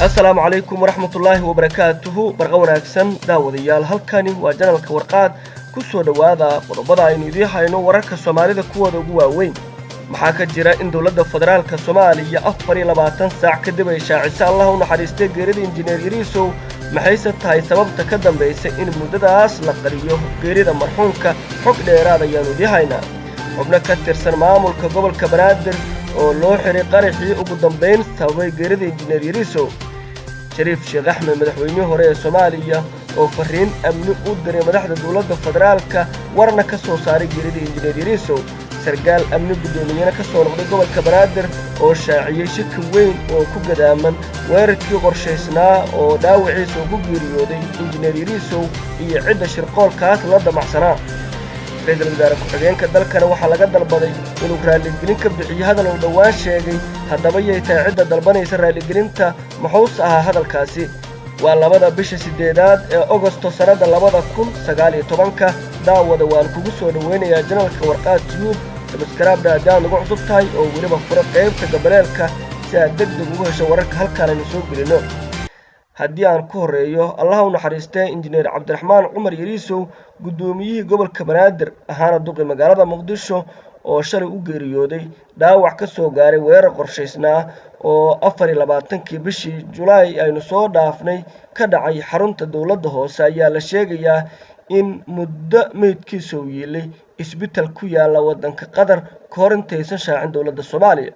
Asalaamu calaykum waraxmatullaahi wabarakaatuhu. Barqa wanaagsan daawadayaal, halkani waa janalka Warqaad. Ku soo dhowaada qodobada aynu idiin hayno wararka Soomaalida kuwooda ugu waaweyn. Maxaa ka jira in dowladda federaalka Soomaaliya 24 saac kadib ay shaacisa Allah u naxariistay geerida injineer Yariisow? Maxayse tahay sababta ka dambaysa in muddadaas la qariyo geerida marxuumka? Xog dheeraad ayaannu idiin haynaa. Xubno ka tirsan maamulka gobolka Banaadir oo loo xiray qaraxii ugu dambayn sababay geerida injineer Yariisow. Shariif Sheekh Axmed, madaxweynihii hore ee Soomaaliya, oo farriin amni u diray madaxda dowladda federaalka, warna ka soo saaray geerida injineer Yariisow. Sarkaal amni guddoomiyena ka soo noqday gobolka Banaadir oo shaaciyey shaki weyn oo ku gadaaman weerarkii qorshaysnaa oo dhaawaciisa uu ku geeriyooday injineer Yariisow iyo cidda shirqoolkaas la damacsanaa. Ra-iisul wasaare ku-xigeenka dalkana waxaa laga dalbaday inuu raalligelin ka bixiyo hadal uu dhowaan sheegay. Haddaba yay tahay cidda dalbanaysa raalligelinta? Muxuuse ahaa hadalkaasi? Waa 2da bisha 8aad ee Ogosto sannadda 2019-ka. Daawada, waan kugu soo dhoweynayaa janalka Warqaad Tube. Subscribe-na haddii aad nagu cusub tahay, oo weliba furo qaybta gambaleelka si aad deg deg ugu hesho wararka halkaan aynu soo gelinno. Haddii aan ku horreeyo, Allaha u naxariistee injineer Cabdiraxmaan Cumar Yariisow, guddoomiyihii gobolka Banaadir ahaana duqi magaalada Muqdisho, oo shalay u geeriyooday dhaawac ka soo gaaray weerar qorshaysnaa oo 24-kii bishii Julaay aynu soo dhaafnay ka dhacay xarunta dowladda hoose, ayaa la sheegayaa in muddo meydkiisa uu yiilay isbital ku yaala waddanka Qatar ka hor intaysan shaacin dowladda Soomaaliya.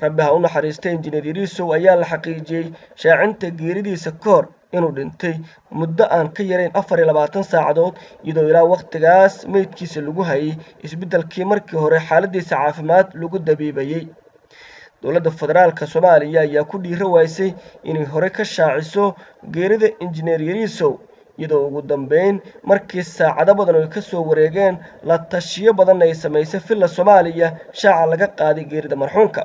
Rabbi ha u naxariistay injineer Yariisow ayaa la xaqiijiyey shaacinta geeridiisa ka hor inuu dhintay muddo aan ka yarayn 24 saacadood, iyadoo ilaa wakhtigaas meydkiisa lagu hayay isbeddelkii markii hore xaaladiisa caafimaad lagu dabiibayey. Dowladda federaalka Soomaaliya ayaa ku dhiiro waysay inay hore ka shaaciso geerida injineer Yariisow, iyadoo ugu dambeyn markii saacado badan ay ka soo wareegeen, la tashiyo badanna ay samaysay Villa Soomaaliya, shaaca laga qaaday geerida marxuumka.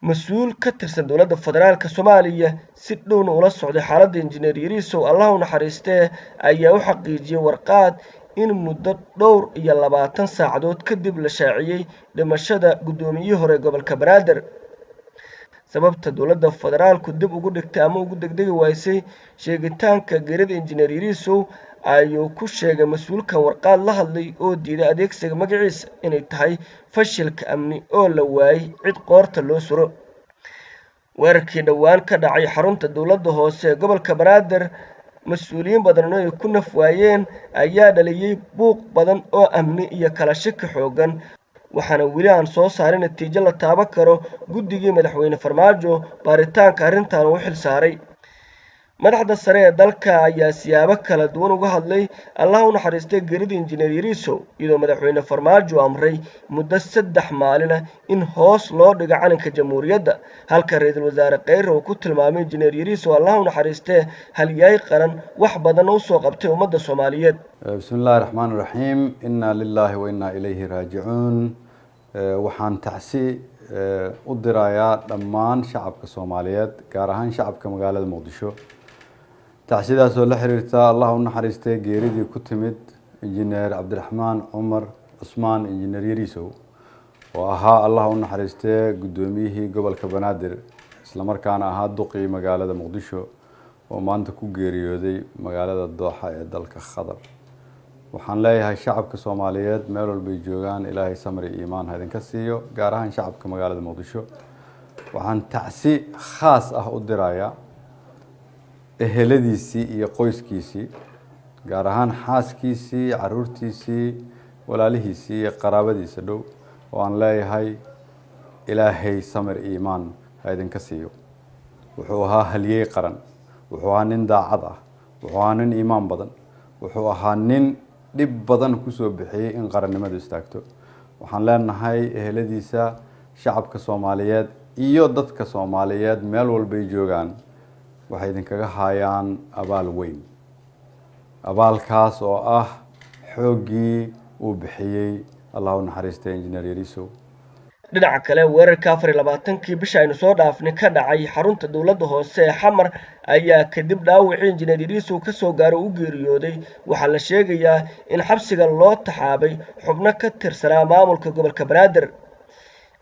Mas-uul ka tirsan dowladda federaalka Soomaaliya, si dhowna ula socday xaaladda injineer Yariisow, Allah u naxariistee, ayaa u xaqiijiyey Warqaad in muddo dhowr iyo labaatan saacadood kadib la shaaciyey dhimashada guddoomiyihii hore gobolka Banaadir. Sababta dowladda federaalku dib ugu dhigtay ama ugu degdegi waysay sheegitaanka geerida injineer Yariisow ayuu ku sheegay mas-uulkan Warqaad la hadlay oo diiday adeegsiga magaciisa inay tahay fashilka amni oo la waayey cid qoorta loo suro. Weerarkii dhowaan ka dhacay xarunta dowladda hoose ee gobolka Banaadir, mas-uuliyiin badan ay ku naf waayeen, ayaa dhaliyey buuq badan oo amni iyo kala shaki xoogan, waxaana weli aan soo saarin natiijo la taaban karo guddigii madaxweyne Farmaajo baaritaanka arrintan uu xil saaray. Madaxda sare ee dalka ayaa siyaabo kala duwan uga hadlay Allah u naxariistay geerida injineer Yariisow, iyadoo madaxweyne Farmaajo amray muddo 3 maalina in hoos loo dhigo calanka jamhuuriyadda, halka ra-iisul wasaare Kheyre uu ku tilmaamay injineer Yariisow, Allah u naxariistee, halyaay qaran, wax badanna usoo qabtay ummadda Soomaaliyeed. Bismi illaahi raxmaan raxiim. Inna lilaahi wa innaa ilayhi raajicuun. Waxaan tacsi u dirayaa dhammaan shacabka Soomaaliyeed, gaar ahaan shacabka magaalada Muqdisho, tacsidaasoo la xiriirta Allah u naxariistay geeridii ku timid injineer Cabdiraxmaan Cumar Cusmaan injineer Yariisow, oo ahaa, Allah u naxariistee, guddoomiyihii gobolka Banaadir, islamarkaana ahaa duqii magaalada Muqdisho, oo maanta ku geeriyooday magaalada Dooxa ee dalka Qatar. Waxaan leeyahay shacabka Soomaaliyeed meel walbay joogaan, Ilaahay samri iimaan ha idinka siiyo, gaar ahaan shacabka magaalada Muqdisho. Waxaan tacsi khaas ah u dirayaa eheladiisii iyo qoyskiisii, gaar ahaan xaaskiisii, caruurtiisii, walaalihiisii iyo qaraabadiisa dhow, oo aan leeyahay Ilaahay samir iimaan ha idinka siiyo. Wuxuu ahaa halyey qaran, wuxuu ahaa nin daacad ah, wuxuu ahaa nin iimaan badan, wuxuu ahaa nin dhib badan kusoo bixiyey in qarannimadu istaagto. Waxaan leenahay eheladiisa, shacabka Soomaaliyeed iyo dadka Soomaaliyeed meel walbay joogaan waxay idinkaga hayaan abaal weyn, abaalkaas oo ah xooggii uu bixiyey, Allah u naxariistay, injineer Yariisow. Dhinaca kale, weerarka 24-kii bisha aynu soo dhaafnay ka dhacay xarunta dowladda hoose ee Xamar ayaa kadib dhaawacii injineer Yariisow kasoo gaaro u geeriyooday, waxaa la sheegayaa in xabsiga loo taxaabay xubno ka tirsanaa maamulka gobolka Banaadir.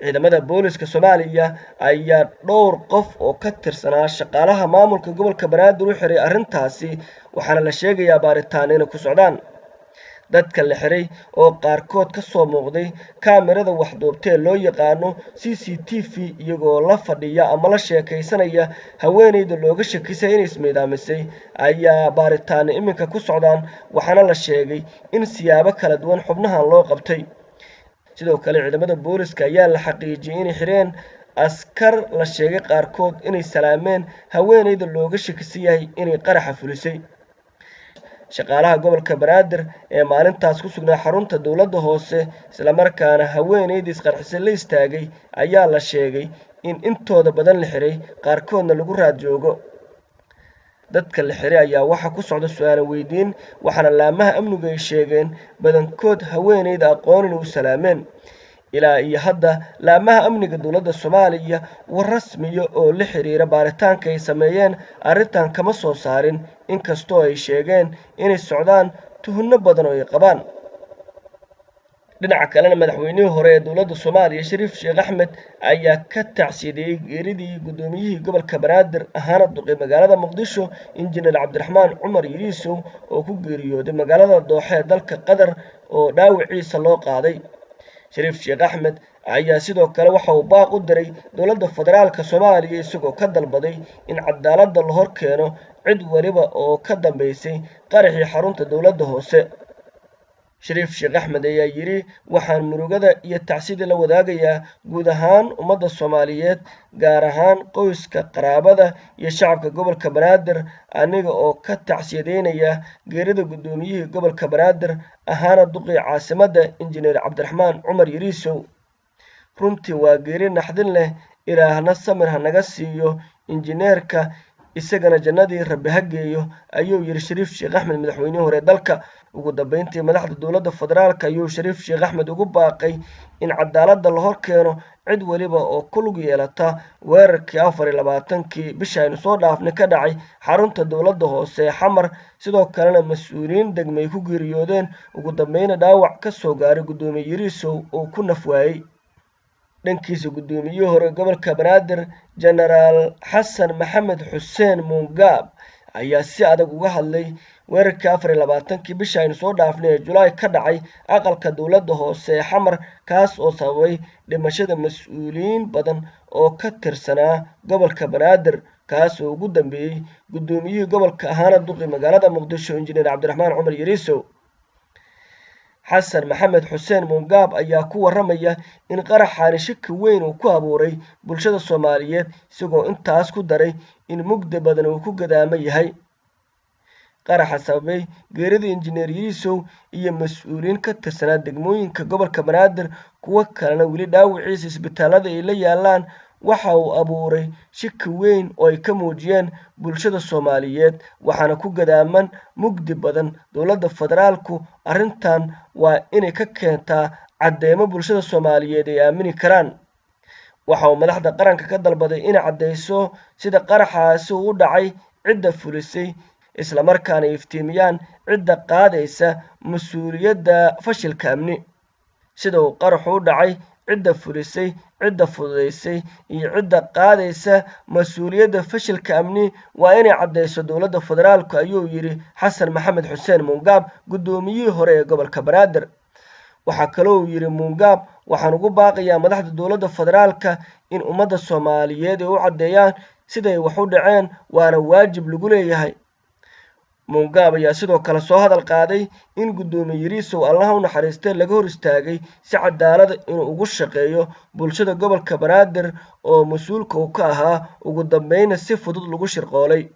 Ciidamada booliska Soomaaliya ayaa dhowr qof oo ka tirsanaa shaqaalaha maamulka gobolka Banaadir u xiray arrintaasi, waxaana la sheegayaa baaritaan inay ku socdaan. Dadka la xiray oo qaarkood ka soo muuqday kaamirada waxduubtee loo yaqaano CCTV iyagoo la fadhiya ama la sheekaysanaya haweeneyda looga shakisay inay ismiidaamisay ayaa baaritaano iminka ku socdaan, waxaana la sheegay in siyaabo kala duwan xubnahan loo qabtay. Sidoo kale ciidamada booliska ayaa la xaqiijiyey inay xireen askar la sheegay qaarkood inay salaameen haweeneyda looga shakisan yahay inay qaraxa fulisay. Shaqaalaha gobolka Banaadir ee maalintaas ku sugnaa xarunta dowladda hoose islamarkaana haweeneydii isqarxisay la istaagay ayaa la sheegay in intooda badan la xiray, qaarkoodna lagu raad joogo. Dadka la xiray ayaa waxaa ku socda su-aalo weydiin, waxaana laamaha amnigu ay sheegeen badankood haweeneyda aqoon inay u salaameen. Ilaa iyo hadda laamaha amniga dowladda Soomaaliya war rasmiya oo la xiriira baaritaanka ay sameeyeen arrintan kama soo saarin, inkastoo ay sheegeen inay socdaan tuhunno badan oo ay qabaan. Dhinaca kalena madaxweynihii hore ee dowladda Soomaaliya Shariif Sheekh Axmed ayaa ka tacsiyeeyay geeridii gudoomiyihii gobolka Banaadir ahaana duqay magaalada Muqdisho Injineer Cabdiraxmaan Cumar Yariisow oo ku geeriyooday magaalada Dooxa ee dalka Qatar oo dhaawiciisa loo qaaday. Shariif Sheekh Axmed ayaa sidoo kale waxa uu baaq u diray dowladda federaalka Soomaaliya isagoo ka dalbaday in cadaaladda la hor keeno cid waliba oo ka dambeysay qaraxii xarunta dowladda hoose. Shariif Sheekh Axmed ayaa yidhi, waxaan murugada iyo tacsida la wadaagayaa guud ahaan ummadda Soomaaliyeed, gaar ahaan qoyska, qaraabada iyo shacabka gobolka Banaadir, aniga oo ka tacsiyadeynaya geerida gudoomiyihii gobolka Banaadir ahaana duqii caasimadda Injineer Cabdiraxmaan Cumar Yariisow. Runtii waa geeri naxdin leh, Ilaahna samir ha naga siiyo injineerka, isagana jannadii Rabbi ha geeyo, ayuu yidhi Shariif Sheekh Axmed madaxweynihii hore dalka. Ugu dambeyntii madaxda dowladda federaalka ayuu Shariif Sheekh Axmed ugu baaqay in cadaaladda la hor keeno cid waliba oo ku lug yeelata weerarkii 24-kii bisha aynu soo dhaafnay ka dhacay xarunta dowladda hoose ee Xamar, sidoo kalena mas-uuliyiin degmay ku geeriyoodeen, ugu dambeyna dhaawac ka soo gaaray gudoomiye Yariisow oo ku naf waayey. Dhankiisa gudoomiyihii hore gobolka Banaadir Jenaraal Xasan Maxamed Xuseen Muungaab ayaa si adag uga hadlay weerarkii 24-kii bisha aynu soo dhaafnay ee Julaay ka dhacay aqalka dowladda hoose ee Xamar, kaas oo sababay dhimashada mas-uuliyiin badan oo ka tirsanaa gobolka Banaadir, kaas oo ugu dambeeyey gudoomiyihii gobolka ahaana duqi magaalada Muqdisho Injineer Cabdiraxmaan Cumar Yariisow. Xasan Maxamed Xuseen Muungaab ayaa ku warramaya in qaraxaani shaki weyn uu ku abuuray bulshada Soomaaliyeed, isagoo intaas ku daray in mugdi badan uu ku gadaama yahay. Qaraxa sababay geerida Injineer Yariisow iyo mas-uuliyiin ka tirsanaa degmooyinka gobolka Banaadir, kuwo kalena weli dhaawiciisa isbitaalada ay la yaalaan, waxa uu abuuray shaki weyn oo ay ka muujiyeen bulshada Soomaaliyeed, waxaana ku gadaaman mugdi badan. Dowladda federaalku arrintan waa inay ka keentaa cadeymo bulshada Soomaaliyeed ay aamini karaan. Waxa uu madaxda qaranka ka dalbaday inay caddeyso sida qaraxaasi uu u dhacay, cidda fulisay, isla markaana iftiimiyaan cidda qaadaysa mas-uuliyadda fashilka amni. Sida uu qaraxu u dhacay, cidda fulisay, cidda fududeysay iyo cidda qaadaysa mas-uuliyadda fashilka amni waa inay caddeyso dowladda federaalku, ayuu yidhi Xasan Maxamed Xuseen Muungaab, gudoomiyihii hore ee gobolka Banaadir. Waxaa kaloo uu yidhi Muungaab, waxaan ugu baaqayaa madaxda dowladda federaalka in ummadda Soomaaliyeed ay u caddeeyaan siday wax u dhaceen, waana waajib lagu leeyahay. Muungaab ayaa sidoo kale soo hadal qaaday in gudoomiye Yariisow Allaha u naxariistay laga hor istaagay si cadaalada inuu ugu shaqeeyo bulshada gobolka Banaadir oo mas-uulka uu ka ahaa, ugu dambeyna si fudud lagu shirqoolay.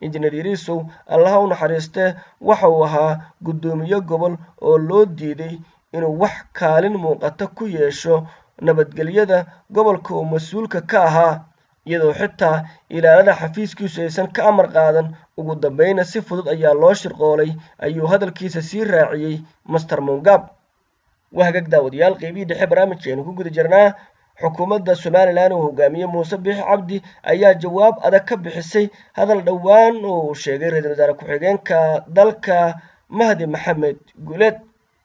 Injineer Yariisow Allaha u naxariistee waxa uu ahaa gudoomiye gobol oo loo diiday inuu wax kaalin muuqata ku yeesho nabadgelyada gobolka uu mas-uulka ka ahaa, iyadoo xitaa ilaalada xafiiskiisu aysan ka amar qaadan, ugu dambeyna si fudud ayaa loo shirqoolay, ayuu hadalkiisa sii raaciyey Master Muungaab. Wahagag daawadayaal, qeybihii dhexe barnaamijkeenu ku guda jirnaa. Xukuumadda Somalilan oo hogaamiye Muuse Biixi Cabdi ayaa jawaab adag ka bixisay hadal dhowaan oo uu sheegay ra-iisul wasaare ku-xigeenka dalka Mahdi Maxamed Guuleed.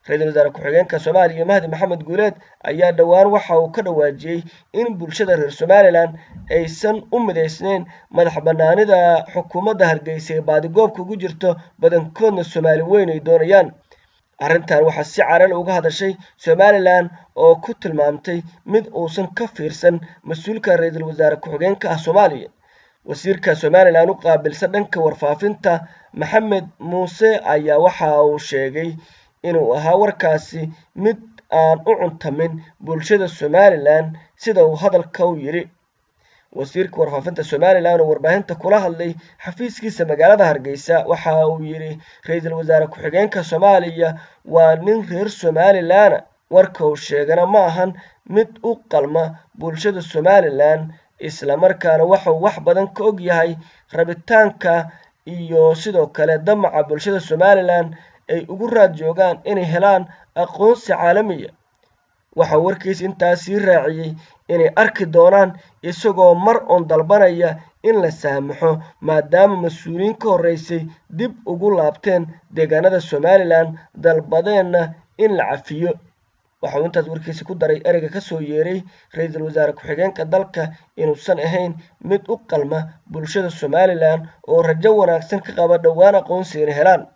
Ra-iisul wasaare ku-xigeenka Soomaaliya Mahdi Maxamed Guuleed ayaa dhowaan waxa uu ka dhawaajiyey in bulshada reer Somalilan aysan u midaysnayn madax banaanida xukuumadda Hargeysa ee baadigoobka ugu jirto, badankoodna Soomaali weyn ay doonayaan. Arrintan waxaa si caral uga hadashay Somalilan oo ku tilmaamtay mid uusan ka fiirsan mas-uulka ra-iisul wasaare ku-xigeenka ah Soomaaliya. Wasiirka Somalilan u qaabilsan dhanka warfaafinta Maxamed Muuse ayaa waxa uu sheegay inuu ahaa warkaasi mid aan u cuntamin bulshada Somalilan, sida uu hadalka u yidhi. Wasiirka warfaafinta Somalilan oo warbaahinta kula hadlay xafiiskiisa magaalada Hargeysa waxa uu yidhi ra-iisul wasaare ku-xigeenka Soomaaliya waa nin reer Somalilan, warka uu sheegana ma ahan mid u qalma bulshada Somalilan, islamarkaana waxauu wax badan ka og yahay rabitaanka iyo sidoo kale damaca bulshada Somalilan ay ugu raad joogaan inay helaan aqoonsi caalamiya. Waxaa warkiis intaas sii raaciyey inay arki doonaan isagoo mar uun dalbanaya in la saamaxo, maadaama mas-uuliyiin ka horreysay dib ugu laabteen deegaanada Somalilan dalbadeenna in la cafiyo. Waxauu intaas warkiisa ku daray ereyga kasoo yeeray ra-iisul wasaare ku-xigeenka dalka inuusan ahayn mid u qalma bulshada Somalilan oo rajo wanaagsan ka qaba dhowaan aqoonsi inay helaan.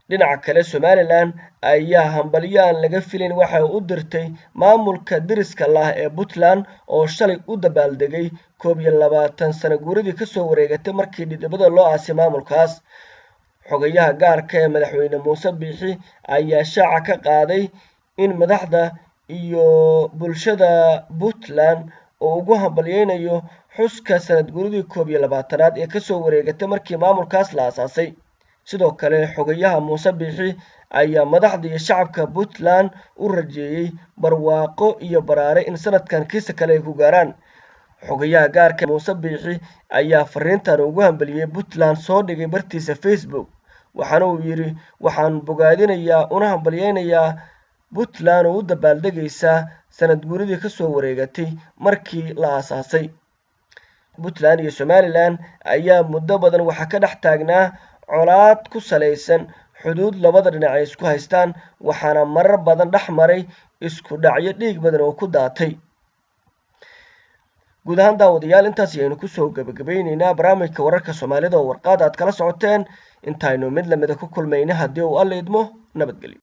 Dhinaca kale, Somalilan ayaa hambalyo aan laga filin waxa uu u dirtay maamulka deriska lah ee Puntland oo shalay u dabaaldegay 21 sano guuridii kasoo wareegatay markii dhidibada loo aasay maamulkaas. Xogayaha gaarka ee madaxweyne Muuse Biixi ayaa shaaca ka qaaday in madaxda iyo bulshada Puntland oo ugu hambalyeynayo xuska sanad guuridii 21aad ee kasoo wareegatay markii maamulkaas la aasaasay. Sidoo kale, xogayaha Muuse Biixi ayaa madaxda iyo shacabka Puntland u rajeeyey barwaaqo iyo baraare in sanadkan kiisa kale ay ku gaaraan. Xogayaha gaarka Muuse Biixi ayaa fariintan ugu hambaliyey Puntland soo dhigay bartiisa Facebook, waxaana uu yidhi waxaan bogaadinayaa una hambalyeynayaa Puntland oo u dabaaldegaysaa sanad guuridii kasoo wareegatay markii la aasaasay. Puntland iyo Somalilan ayaa muddo badan waxaa ka dhex taagnaa colaad ku salaysan xuduud labada dhinac ay isku haystaan, waxaana marar badan dhex maray isku dhacyo dhiig badan oo ku daatay. Guud ahaan daawadayaal, intaas ayaynu kusoo gabagabayneynaa barnaamijka wararka Soomaalida oo warqaad aad kala socoteen. Intaaynu mid lamida ku kulmayna haddii uu Alla idmo, nabadgelyo.